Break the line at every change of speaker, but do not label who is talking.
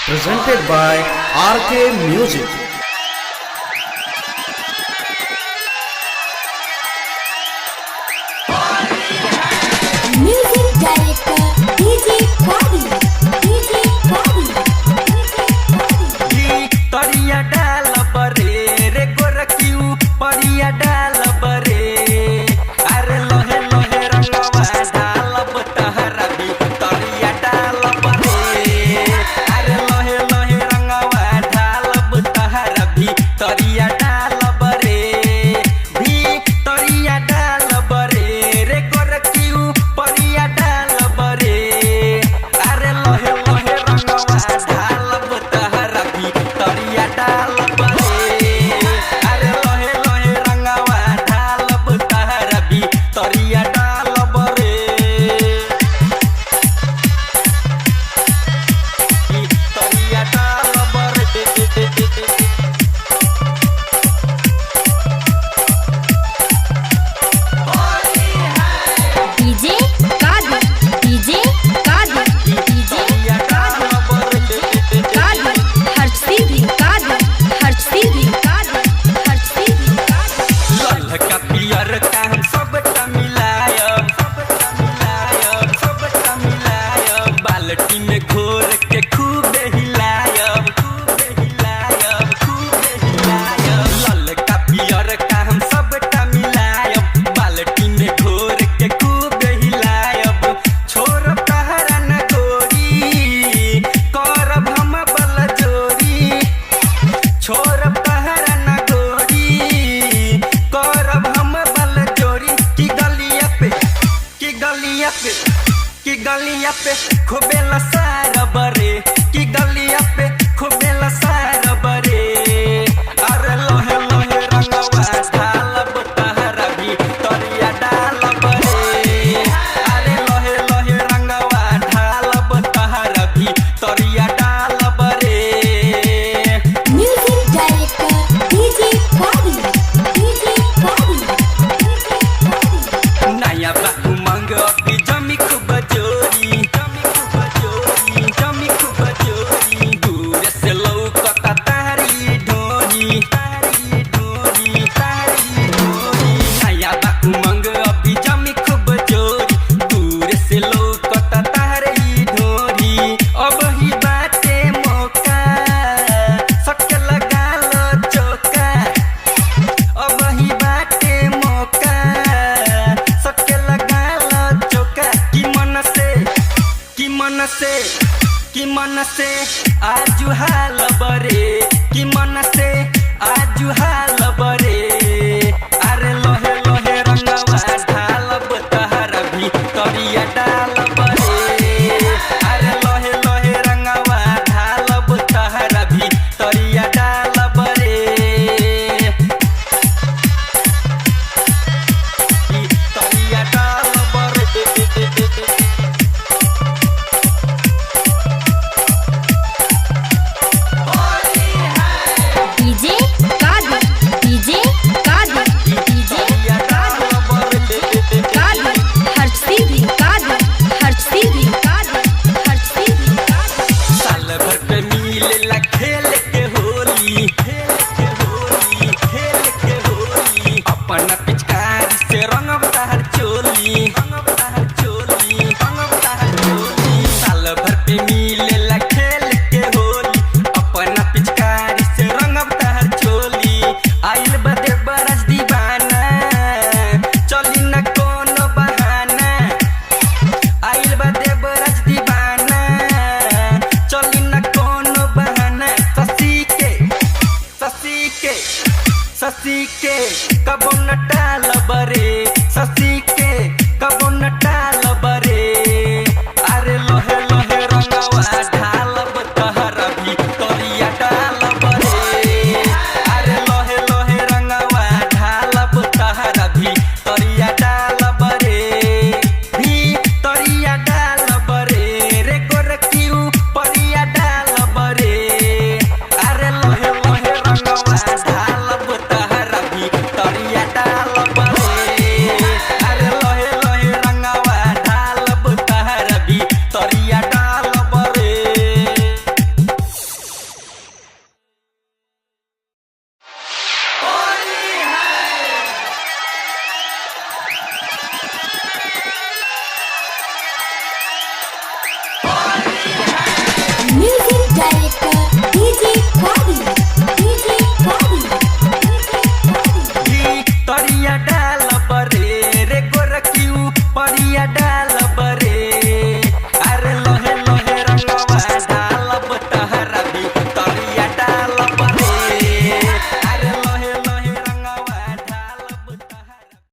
Presented by RK Music.
Music director DJ Kadi, DJ Kadi, DJ Kadi.
तरिया डाल बरे रे गोरखियू परिया डाल बरे अरे लोहे लोहे रंगवा डालब तहरा भी तरिया डाल बरे अरे लोहे लोहे रंगवा डालब तहरा भी तरिया डाल बरे भी तरिया डाल बरे रे गोरखियू परिया डाल बरे अरे लोहे लोहे रंगवा डालब तहरा भी तरिया डाल बरे अरे लोहे लोहे रंगवा डालब तहरा भी तरिया डाल बरे तरिया डाल बरे।
DJ Kadi, DJ Kadi, DJ Kadi, Kadi. Harshdeep Kadi, Harshdeep Kadi, Harshdeep Kadi.
ललका पियर का हम सबटा मिलायब सबटा मिलायब सबटा मिलायब बाल्टी में घोर के खूबे हिलायब खूबे हिलायब खूबे हिलायब ललका पियर का हम सबटा मिलायब बाल्टी में घोर के खूबे हिलायब छोड़ब तहरा न गोरी करब हम बल जोरी छोड़ब तहरा न गोरी करब हम बल चोरी की गलिया पे की गलिया पे की गलिया पे खूबे लसार बरे की गलिया पे खूबे लसार बरे अरे लोहे लोहे रंगवा ढालब तहरा भी तरिया डालब रे अरे लोहे लोहे रंगवा ढालब तहरा भी तरिया डालब रे।
Music director DJ Kadi, DJ Kadi, DJ Kadi.
नया बा उमंग अभी जमी खूब जोरी जमी खूब जोरी जमी खूब जोरी दूर से लौकता तारी ढोरी तारी ढोरी तारी ढोरी नया बा उमंग अभी जमी खूब जोरी दूर से लौकता तारी ढोरी अब ही बाटे मौका सटके लगा लो चौका अब ही बाटे मौका सटके लगा लो चौका की मन से की मन से की मन से आजु हाल बरे की मन से आजु हाल बरे।